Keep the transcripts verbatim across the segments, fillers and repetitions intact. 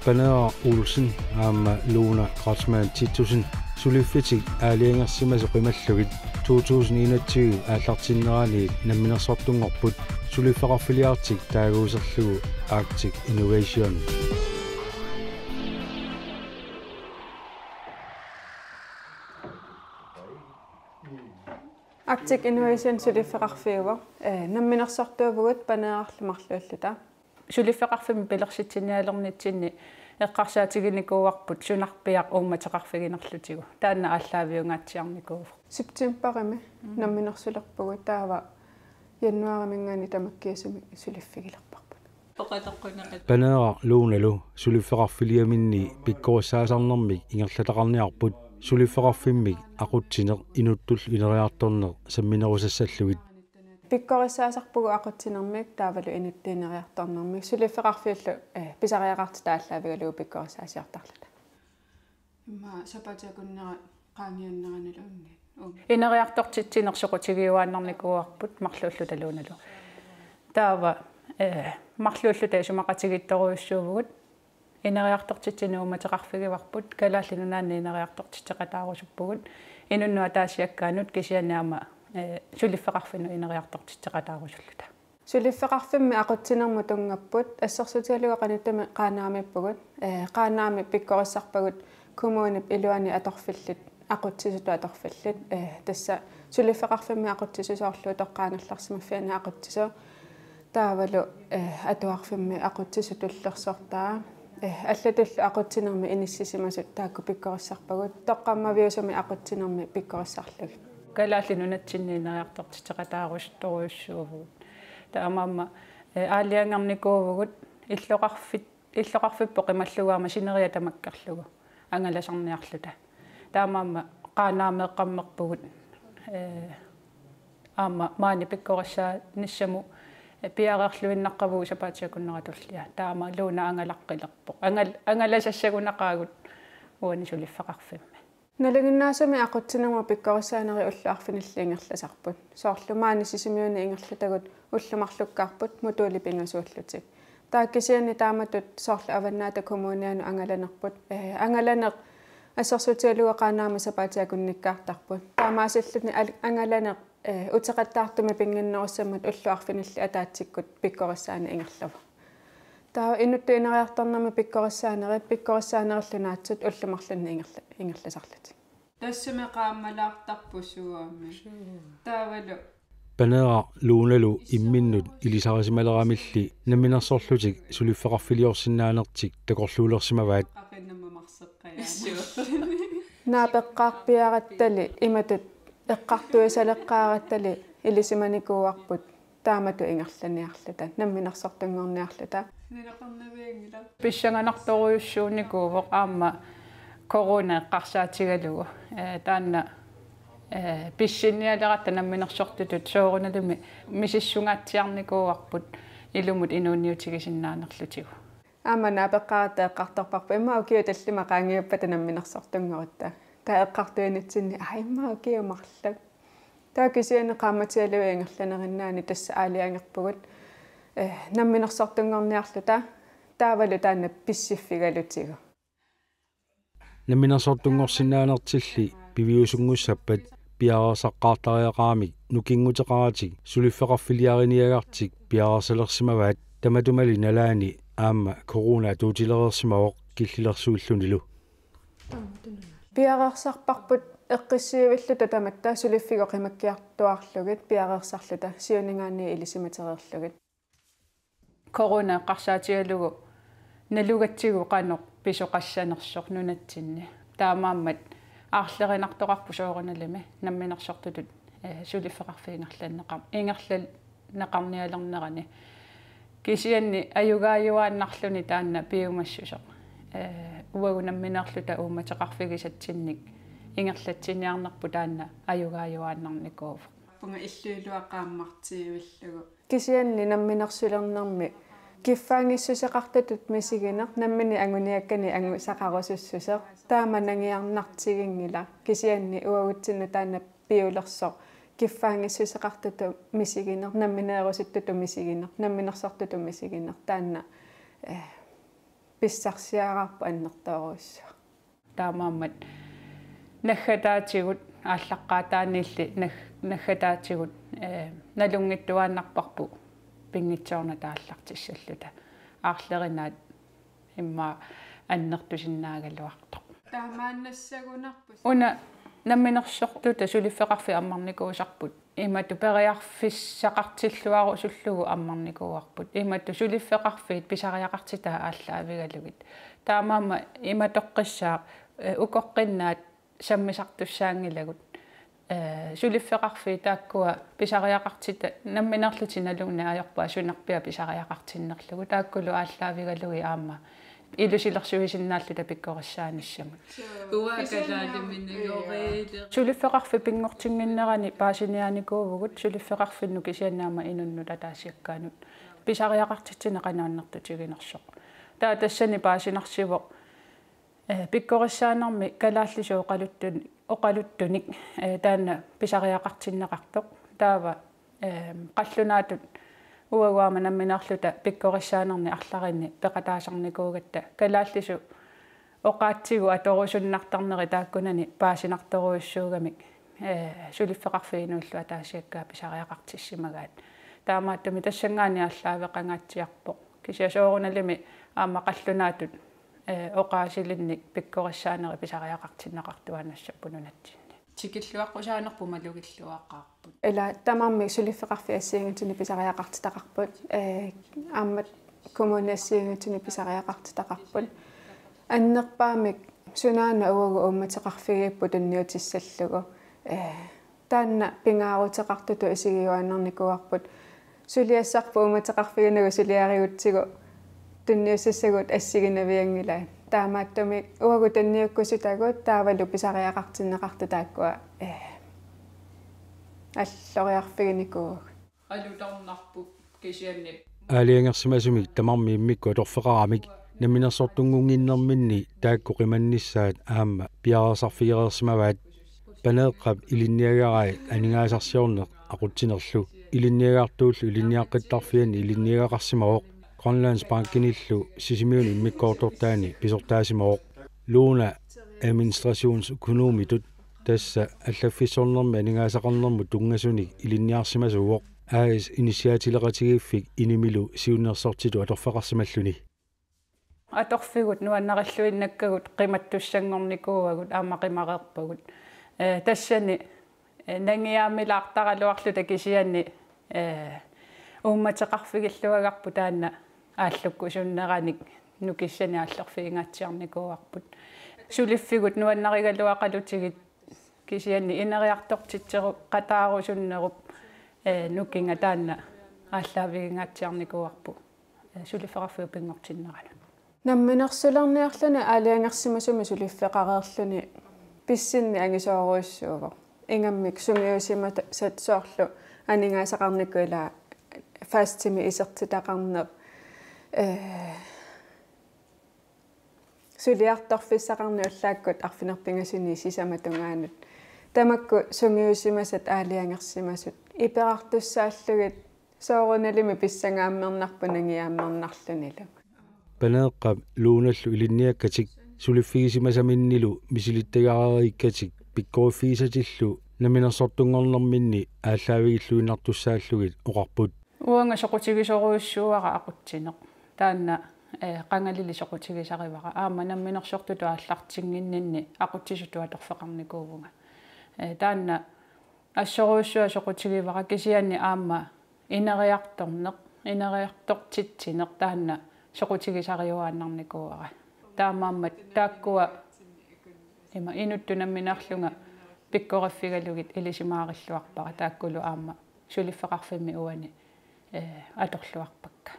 Paneeraq Olsen aamma Lone Kreutzmann Titussen suliffitik aalajangersimasut qimallugit to tusind enogtyve aallartinnerani namminersortunngorput suliffeqarfiliartik taaguuserlugu Arctic Innovation. Arctic Innovation suliffeqarfiuvoq, eh, namminersortuuvugut Paneerarlu marluulluta. Suliffeqarfimmi pilersitsinialernitsinni eqqarsaatiginikuuarput sunarpiaq uummateqarfiginerlutigu. Taanna aallaaviungaatsiarnikuuvoq. Septemberimi namminersulerpugut, taava januarimiingaanniit tamakkiisumik suliffigilerparput. Paneeraq Lonelu suliffeqarfiliaminni pikkorissaasarnermik ingerlataqarniarput suliffeqarfimmik aqutsineq inuttullu ineriartorneq samminerusassallugit. Pikkorissaasarpugut aqutsinermik taavalu inuttut ineriartornermik, suliffeqarfiullu, eh, pisariaqartitut aallaavigalugu pikkorissaasiortarluta. Immaqa sapaatip akunnera qaangiunneranilu unni. Uum. Ineriartortitsineq soqutigiuaannarnikuuarput marluulluta Lonelu. Taava, eh, marluulluta isumaqatigiittorujussuuvugut. Ineriartortitsineq uummateqarfigivarput, Kalaallit Nunaanni ineriartortitseqataarusuppugut, inunnut ataasiakkaanut kisianni aamma, eh, suliffeqarfinnut ineriartortitseqataarusulluta. Suliffeqarfimmi aqutsinermut tunngapput, assersuutigalugu qanittumi Qaanaamiippugut, eh, Qaanaami pikkorissarpagut kommunip iluani atorfillit, aqutsisutut atorfillit, eh, tassa suliffeqarfimmi aqutsisoq soorlu utoqqaat angerlarsimaffianni aqutsisoq. Taavalu, eh, atuarfimmi aqutsisoq tullersortaa. Eh, allatullu aqutsinermi inissisimasut taakku pikkorissarpagut. Toqqammaviusumi aqutsinermi pikkorissarlugit. Kalaallit Nunatsinni ineriartortitseqataarusuttorujussuuvugut. Taamaammat, eh, aalajangernikuuvugut illoqarfit-, illoqarfipput qimallugu aamma sineriak tamakkerlugu angalasarniarluta. Taamaammat Qaanaameeqqammerpugut, eh, aamma maani pikkorissaanissamut, eh, piareerluinnaqqavugut sapaatip akunnera tullia. Taama Lone angalaqqilerpoq. Angal-, angalasassagunaqaagut uani suliffeqarfimmi. Nalinginnaasumik aqutsinermut pikkorissaanerit ullut arfinillit ingerlasarput. Soorlu maani Sisimiuni ingerlatagut ullut marlukkaarput modulit pingasuullutik. Taava kisianni taamatut soorlu Avannaata Kommunianut angalanerput. Eh, angalaneq assersuutigalugu Qaanaami sapaatip akunnikkaartarput. Taamaasilluni al-, angalaneq, eh, uteqattaartumik pinnginnerussammat ullut arfinillit ataatsikkut pikkorissaaneq ingerlavoq. Taava inuttut ineriartornermi pikkorissaanerit, pikkorissaanerillu naatsut ullut marlunni ingerla-, ingerlasarlutik. Tassami qaammalaartarpoq suami. Taavalu Paneeraq Lonelu imminnut ilisarisimaleramiilli namminersorlutik suliffeqarfiliorsinnaanertik takorluulersimavaat. Qaqinnamma marseqqajaassuulluni. Naapeqqaarpiarattali imatut eqqartuisaleqqaarattali ilisimanikuuarput taamatut ingerlaniarluta, namminersortunngorniarluta. Pissanganartorujussuunikuuvoq aamma corona eqqarsaatigalugu. Eh, taanna, eh, pissinnialeratta namminersortutut soorunalimi misissungaatsiarnikuuarput ilumut inuuniutigisinnaanerlutigu. Aamma naapeqqaaratta eqqartorparput immaqa ukiut tallimat qaangiuppata namminersortunngorutta. Taava eqqartuinitsinni, aa, immaqa ukiut marluk. Taava kisianni qaammatialuit ingerlanerinnaanni tassa aalajangerpugut, eh, namminersortunngorniarluta taavalu taanna pissiffigalutigu. Namminersortunngorsinnaanertilli piviusunngussappat piareersaqqaartariaqaramik nukinguteqaratik suliffeqarfiliariniagartik piareersalersimavaat, tamatumali nalaani aamma corona atuutilereersimavoq killilersuillunilu. Piareersarparput eqqissiivilluta tamatta suliffigut qimakkiartuaarlugit piareersarluta siuninngaanniit ilisimatereerlugit. Corona eqqarsaatigalugu nalugatsigu qanoq pisoqassanersoq nunatsinni. Taamaammat aarlerinartoqarpoq soorunalimi namminersortutut, eh, suliffeqarfik ingerlanneqar-, ingerlanneqarnialernerani. Kisianni ajugaajuaannarluni taanna piumassuseq. Eh, uagut nammineerluta uummateqarfigisatsinnik ingerlatsiniarnerput taanna ajugaajuaannarnikuuvoq. Punga illuilua qaammartiivillugu. Kisianni namminersulernermi kiffaanngissuseqartutut misigineq, nammineq anguniakkanik angusaqarusussuseq, taama nangiarnartiginngilaq, kisianni uagutsinnut taanna piulersoq, kiffaanngissuseqartutut misigineq, nammineerusuttutut misigineq, namminersortutut misigineq, taanna, eh, Pissarsiaraarput annertoorujussuaq. Taamaammat naggataatigut aallaqqaataaniilli nag-, naggataatigut, eh, nalunngittuaannarparput pinngitsoornata aallartissalluta. Aarlerinaat immaqa annertusinnaagaluartoq. Taamaannassagunarpoq. Una namminersortuta suliffeqarfiit ammarnikuusarput. Imatut periarfissaqartilluarusullugu ammarnikuuarput. Imatut suliffeqarfiit pisariaqartitai aallaavigalugit. Taamaammat imatoqqissaaq, eh, ukoqqinnaat sammisartussaanngilagut. Eh, suliffeqarfiit taakkua pisariaqartitat namminerlutik nalunngilaat ajorput asunarpiaq pisariaqartinnerlugu. Taakkulu aallaavigalugit aamma ilusilersuisinnaalluta pikkorissaanissamut. Uanga kalaalimineq. Suliffeqarfik pinngortinnginnerani paasiniaanikuuvugut suliffeqarfinnut kisianni aamma inunnut ataasiakkaanut pisariaqartitsineq qanoq annertutiginersoq. Taava tassani paasinarsivoq, eh, pikkorissaanermi kalaallisut oqaluttun-, oqaluttunik, eh, taanna pisariaqartinneqartoq. Taava, eh, qallunaatut uagut aamma nammineerluta pikkorissaanerni arlalinni peqataasarnikuugatta kalaallisut oqaatsigut atorusunnartarneri taakkunani paasinartorujussuugamik, eh, suliffeqarfiinullu ataasiakkaat pisariaqartissimagaat. Taamaattumik tassanngaanniit aallaaveqangaatsiarpoq. Kisianni soorunalimi aamma qallunaatut, eh, oqaasilinnik pikkorissaanerit pisariaqartinneqartuaannassapput nunatsinni. Tikilluaqqusaanerput malugilluaqaarput. Ila tamarmik suliffeqarfiit assigiinngitsunik pisariaqartitaqarput, eh, aamma kommunit assigiinngitsunik pisariaqartitaqarput. Annerpaamik sunaana uagut uummateqarfigipput tunniutissallugu. Eh, taanna pingaaruteqartutut isigiuaannarnikuuarput. Suliassarput uummateqarfiginagu suliarigutsigu tunniussissagut assiginavianngilaat. Taamaattumik uagut tunniukkusutagut taavalu pisariaqartinneqartut taakkua, eh, alloriarfiginikuuagut. Alutornarpoq kisianni. Aalajangersimasumik tamarmik immikkut atorfeqaramik namminersortunngunnginnerminni taakku qimannissaat aamma piareersarfigereersimavaat. Paneeqqap ilinniagarai aningaasarsiorneq aqutsinerlu. Ilinniagartuullu ilinniaqqittarfianni ilinniagaqarsimavoq. Grønlandsbankenillu Sisimiuni immikkoortortaani pisortaasimavoq. Luna administrationsøkonomitut, tassa allaffissornermi aningaasaqarnermut tunngasunik ilinniarsimasuuvoq, A/S Initiatileqatigiiffik Inimilu siunnersortitut atorfeqarsimalluni. Atorfigut nuannarilluinnakkagut qimattussanngornikuuagut aamma qimareerpagut. Eh, tassani, eh, nangiaammilaartaraluarluta kisianni, eh, uummateqarfigilluagarput taanna aallukkusunneranik nukissanik aallerfigingaatsiarnikuuarput. Suliffigut nuannarigaluaqalutigit kisianni ineriartortitseqataarusunnerup, eh, nukinga taanna aallaavigingaatsiarnikuuarput, eh, suliffeqarfiup pinngortinneranut. Namminersulerniarluni aalajangersimasumi suliffeqareerluni pissinni angisoorujussuuvoq. Ingammik sungiusimasat soorlu aningaasaqarnikkut ila fastimi isertitaqarneq, eh, suliartorfissaqarneq ullaakkut arfineq-pingasunit sisamat tungaanut. Tamakku sungiusimasat aalajangersimasut iperartussaallugit soorunalimi pissangaammernarput nangiaammernarlunilu. Paneeqqap Lunallu ilinniakkatik suliffigisimasaminnilu misilittagareerikkatik pikkoriffigisatillu namminersortunngornerminni aallaavigilluinnartussaallugit oqarput. Uanga soqutigisorujussuuara aqutsineq. Taanna, eh, qangalili soqutigisarivara. Aamma namminersortutut aallartinnginninni aqutsisutut atorfeqarnikuuvunga. Eh, taanna assorujussuaq soqutigivara kisianni aamma ineriartorneq, ineriartortitsineq taanna soqutigisariuaannarnikuuara. Taamaammat taakkua ima inuttut nammineerlunga pikkoriffigalugit ilisimaarilluarpara taakkulu aamma suliffeqarfimmi uani, eh, atorluarpakka.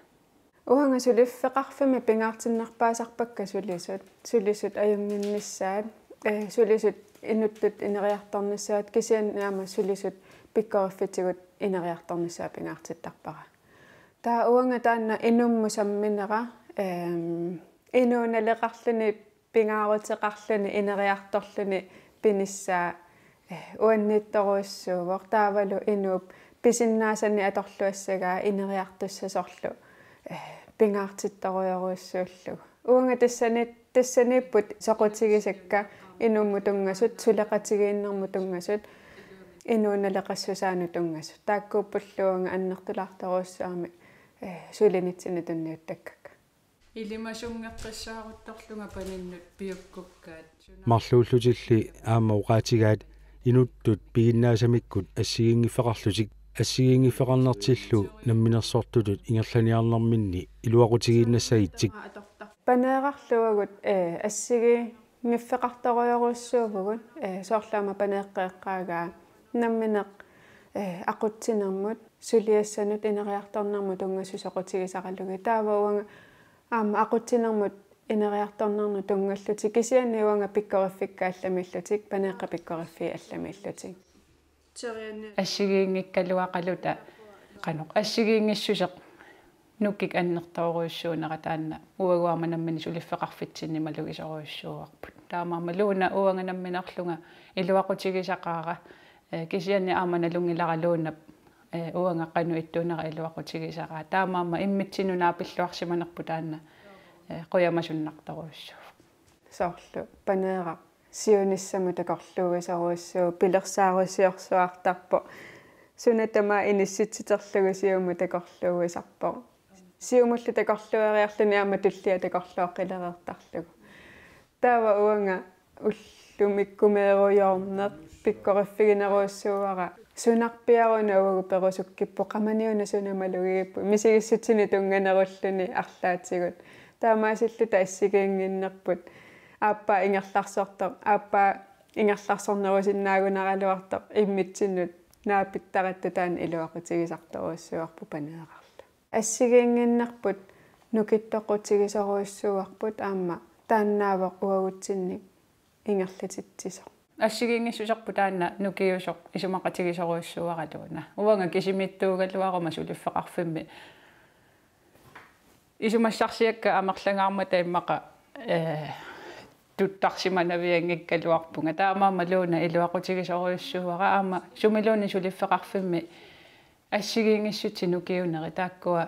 Uanga suliffeqarfimmi pingaartinnerpaasarpakka sulisut, sulisut ajunnginnissaat, eh, sulisut inuttut ineriartornissaat, kisianni aamma sulisut pikkoriffitigut ineriartornissaat pingaartittarpara. Taava uanga taanna inummut samminera, ehm, inuup naleqarluni pingaaruteqarluni ineriartorluni pinissaa, eh, uanniittorujussuuvoq. Taavalu inuup pisinnaasanik atorluassagaa ineriartussaq soorlu, eh, pingaartittorujorujussuullugu. Uanga tassani, tassaniipput soqutigisakka inummut tunngasut, suleqatigiinnermut tunngasut, inuup naleqassusaanut tunngasut. Taakkuuppullu uanga annertulaartorujussuarmik, eh, sulinitsinni tunniuttakkakka. Ilimasunngeqqissaaruttorlunga paninnut piukkukkaat. Marluullutilli aamma oqaatigaat inuttut piginnaasamikkut assigiinngiffeqarlutik, assigiinngiffeqarnertillu namminersortutut ingerlaniarnerminni iluaqutigiinnassagitsik. Paneerarluagut, eh, assigiinngiffeqartorujorujussuuvugut, eh, soorlu aamma Paneeqqap eqqaagaa nammineq, eh, aqutsinermut, suliassanut ineriartornermut tunngasut soqutigisaralugit. Taava uanga aamma aqutsinermut ineriartornernut tunngallutik, kisianni uanga pikkoriffikka allamiillutik, Paneeqqap pikkoriffii allamiillutik. Assigiinngikkaluaqaluta qanoq assigiinngissuseq nukik annertoorujussuunera taanna uagut aamma nammineq suliffeqarfitsinni malugisorujussuuarput. Taamaammat Luna uanga nammineerlunga iluaqutigisaqaara, eh, kisianni aamma nalunngilara Lunap, eh, uanga qanoq ittuunera iluaqutigisaqaara. Taamaammat immitsinnut naapilluarsimanerput taanna, eh, qujamasunnartorujussuuvoq. Soorlu Paneeraq siunissamut takorluuisorujussuuvoq, pilersaarusiorsuartarpoq. Suna tamaat inissitsiterlugu siumut takorluuisarpoq. Siumullu takorluueriarluni aamma tullia takorluuqqilereertarlugu. Taava uanga ullumikkumeerujoorneq pikkoriffiginerujussuuara. Sunarpiaruna uagut perusukkippoq, qamani una suna malugigippoq, misigissutsinik tunnganerulluni arlaatigut. Taamaasilluta assigiinnginnerput aappaa ingerlarsortoq, aappaa ingerlarsornerusinnaagunaraluartoq immitsinnut naapittaratta taanna iluaqutigisartorujussuuarput Paneerarlu. Assigiinnginnerput nukittoqutigisorujussuuarput aamma taannaavoq uagutsinni ingerlatitsisoq. Assigiinngissuserput taanna nukiusoq isumaqatigisorujussuuara Luna. Uanga kisimiittuugaluaruma suliffeqarfimmi. Isumassarsiakka amerlangaarmata immaqa, eh, tuttarsimanavianngikkaluarpunga. Taamaammat Luna iluaqutigisorujussuuara aamma sumiluunniit suliffeqarfimmi assigiinngissutsit nukiuneri taakkua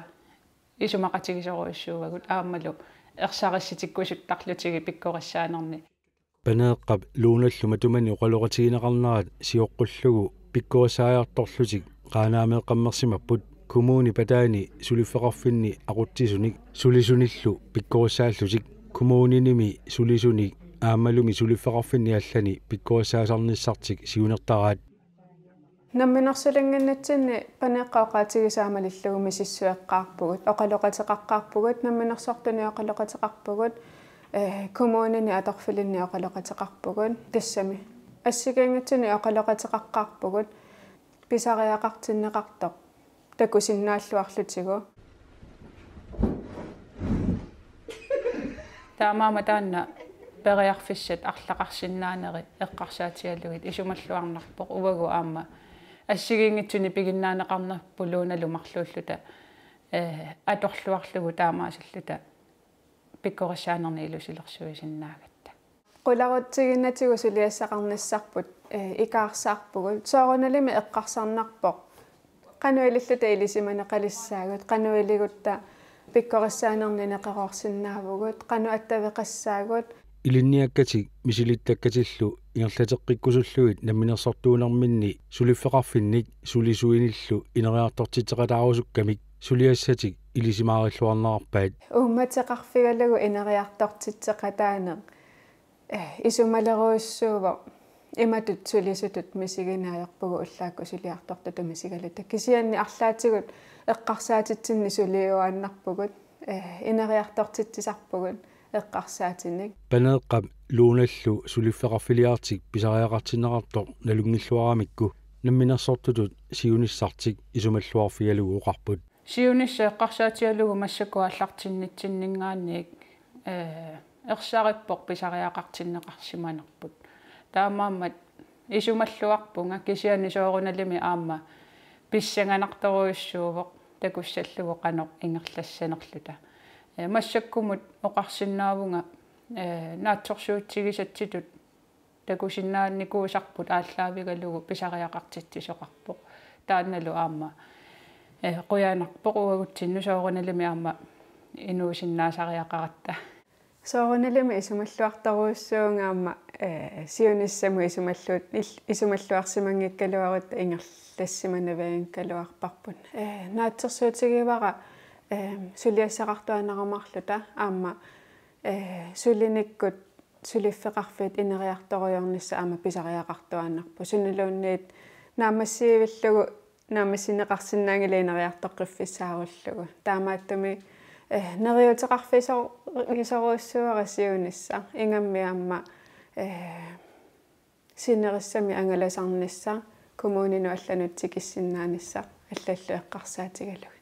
isumaqatigisorujussuuagut aammalu ersarissutikkusuttarlutigit pikkorissaanerni. Paneeqqap Lunallu matumani oqaloqatigineqarnerat sioqqullugu pikkorissaajartorlutik Qaanaameeqqammersimapput, kommuni pataani suliffeqarfinni aqutsisunik sulisunillu pikkorissaallutik. Kommuninimi sulisunik aammalumi suliffeqarfinni allani pikkorissaasarnissartik siunertaraat. Namminersulinnginnitsinni Paneeqqap oqaatigisaa malillugu misissueqqaarpugut, oqaloqateqaqqaarpugut, namminersortuni oqaloqateqarpugut, eh, kommunini atorfilinni oqaloqateqarpugut, tassami assigiinngitsuni oqaloqateqaqqaarpugut, pisariaqartinneqartoq takusinnaalluarlutigu. Taamaammat taanna periarfissat arlaqarsinnaaneri eqqarsaatigalugit isumalluarnarpoq, uagut aamma assigiinngitsunik piginnaaneqarnerput Lunalu marluulluta, eh, atorluarlugu taamaasilluta pikkorissaanerni ilusilersuisinnaagatta. Qularutsiginnatigut suliassaqarnissarput, eh, ikaarsaarpugut. Soorunalimi eqqarsarnarpoq qanoq ililluta ilisimaneqalissaagut, qanoq iligutta pikkorissaanerni neqeroorsinnaavugut, qanoq attaveqassaagut. Ilinniakkatik misilittakkatsillu ingerlateqqikkusullugit namminersortuunerminni suliffeqarfinnik sulisuinillu ineriartortitseqataarusukkamik suliassatik ilisimaarilluarnerarpaat. Uummateqarfigalugu ineriartortitseqataaneq, eh, isumalerujussuuvoq. Imatut sulisutut misigineq ajorpugut ullaakkut suliartortutut misigaluta. Kisianni arlaatigut eqqarsaatitsinni suliuaannarpugut, eh, ineriartortitsisarpugut eqqarsaatinik. Paneeqqap Lunallu suliffeqarfiliartik pisariaqartinneqartoq nalunngilluaramikku namminersortutut siunissartik isumalluarfigalugu oqarput. Siunissaq eqqarsaatigalugu massakkut aallartinnitsinninngaanniit, eh, ersarippoq pisariaqartinneqarsimanerput. Taamaammat isumalluarpunga, kisianni soorunalimi aamma pissanganartorujussuuvoq takussallugu qanoq ingerlassanerluta. Eh, massakkumut oqarsinnaavunga, eh, naatsorsuutigisatsitut takusinnaanikuusarput aallaavigalugu pisariaqartitsisoqarpoq. Taannalu aamma, eh, qujanarpoq uagutsinnut, soorunalimi aamma inuusinnaasariaqaratta. Soorunalimi isumalluartorujussuuvunga aamma, eh, siunissamut isumalluut-, il-, isumalluarsimanngikkaluarutta ingerlassimanavianngikkaluarparput. Eh, naatsorsuutigivara, eh, suliassaqartuaannarluta aamma, eh, sulinikkut suliffeqarfiit ineriartorujoornissaq aamma pisariaqartuaannarpoq. Sunaluunniit naammassivillugu naammassineqarsinnaanngilaq ineriartoqqiffissaarullugu. Taamaattumik, eh, neriuuteqarfigisorujussuuara siunissaq. Ingammik aamma, eh, sinerissami angalasarnissaq, kommuninut allanut tikissinnaanissaq allallu eqqarsaatigalugu.